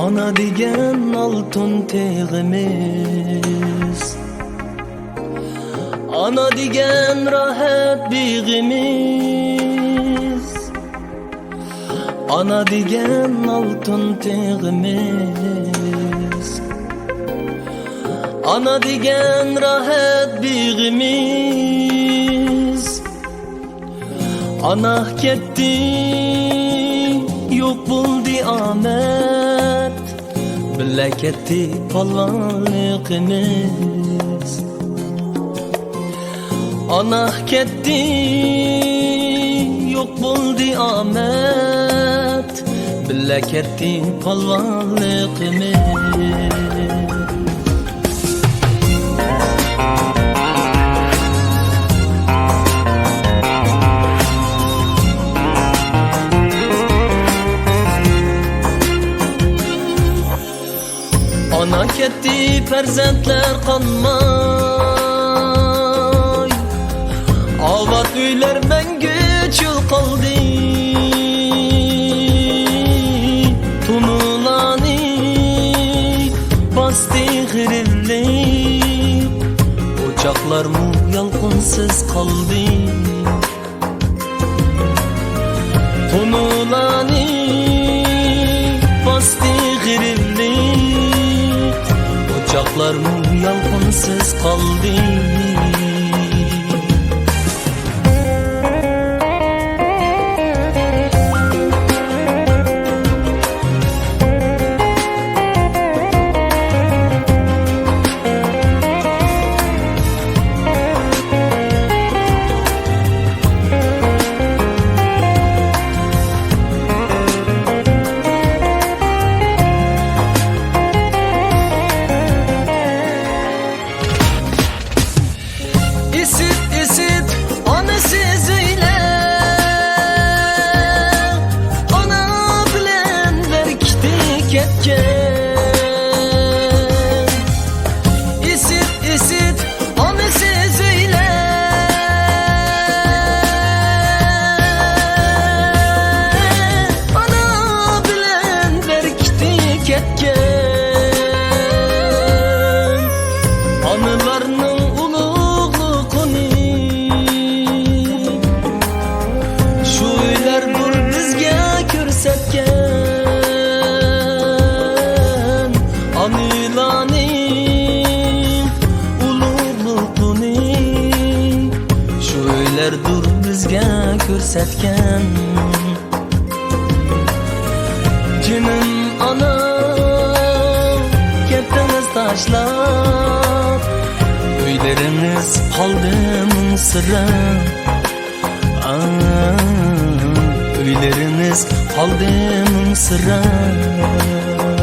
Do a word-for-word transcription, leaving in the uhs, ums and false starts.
ئانا دېگەن ئالتۇن تېغىمىز، ئانا دېگەن راھەت بېغىمىز، ئانا دېگەن ئالتۇن تېغىمىز، ئانا دېگەن راھەت بېغىمىز. ئانا كەتتى، يوق بولدى ئامەت، بىللە كەتتى پالۋانلىقىمىز. ئانا كەتتى، يوق بولدى ئامەت، بىللە كەتتى پالۋانلىقىمىز. ئانا كەتتى، پەرزەنتلەر قالماي، ئاۋات ئۆيلەر مەڭگۈ چۆل قالدى. تونۇلارنى باستى غېرىبلىق، ئوچاقلارمۇ يالقۇنسىز قالدى. تونۇلارنى باستى غېرىبلىق، ئوچاقلارمۇ يالقۇنسىز قالدى. ئىسىت، ئىسىت، ئانىسىز ئۆيلەر، ئانا بىلەن بەركىتى كەتكەن. ئىسىت، ئىسىت، ئانىسىز ئۆيلەر، ئانا بىلەن بەركىتى كەتكەن. ئانىلارنىڭ ئۇلۇغلۇقىنى شۇ ئۆيلەردۇر بىزگە كۆرسەتكەن. ئانىلارنىڭ ئۇلۇغلۇقىنى شۇ ئۆيلەردۇر بىزگە كۆرسەتكەن. جېنىم ئانا، كەتتىڭىز تاشلاپ، ئۆيلىرىڭىز قالدى مۇڭسىراپ. ئا، ئۆيلىرىڭىز قالدى مۇڭسىراپ.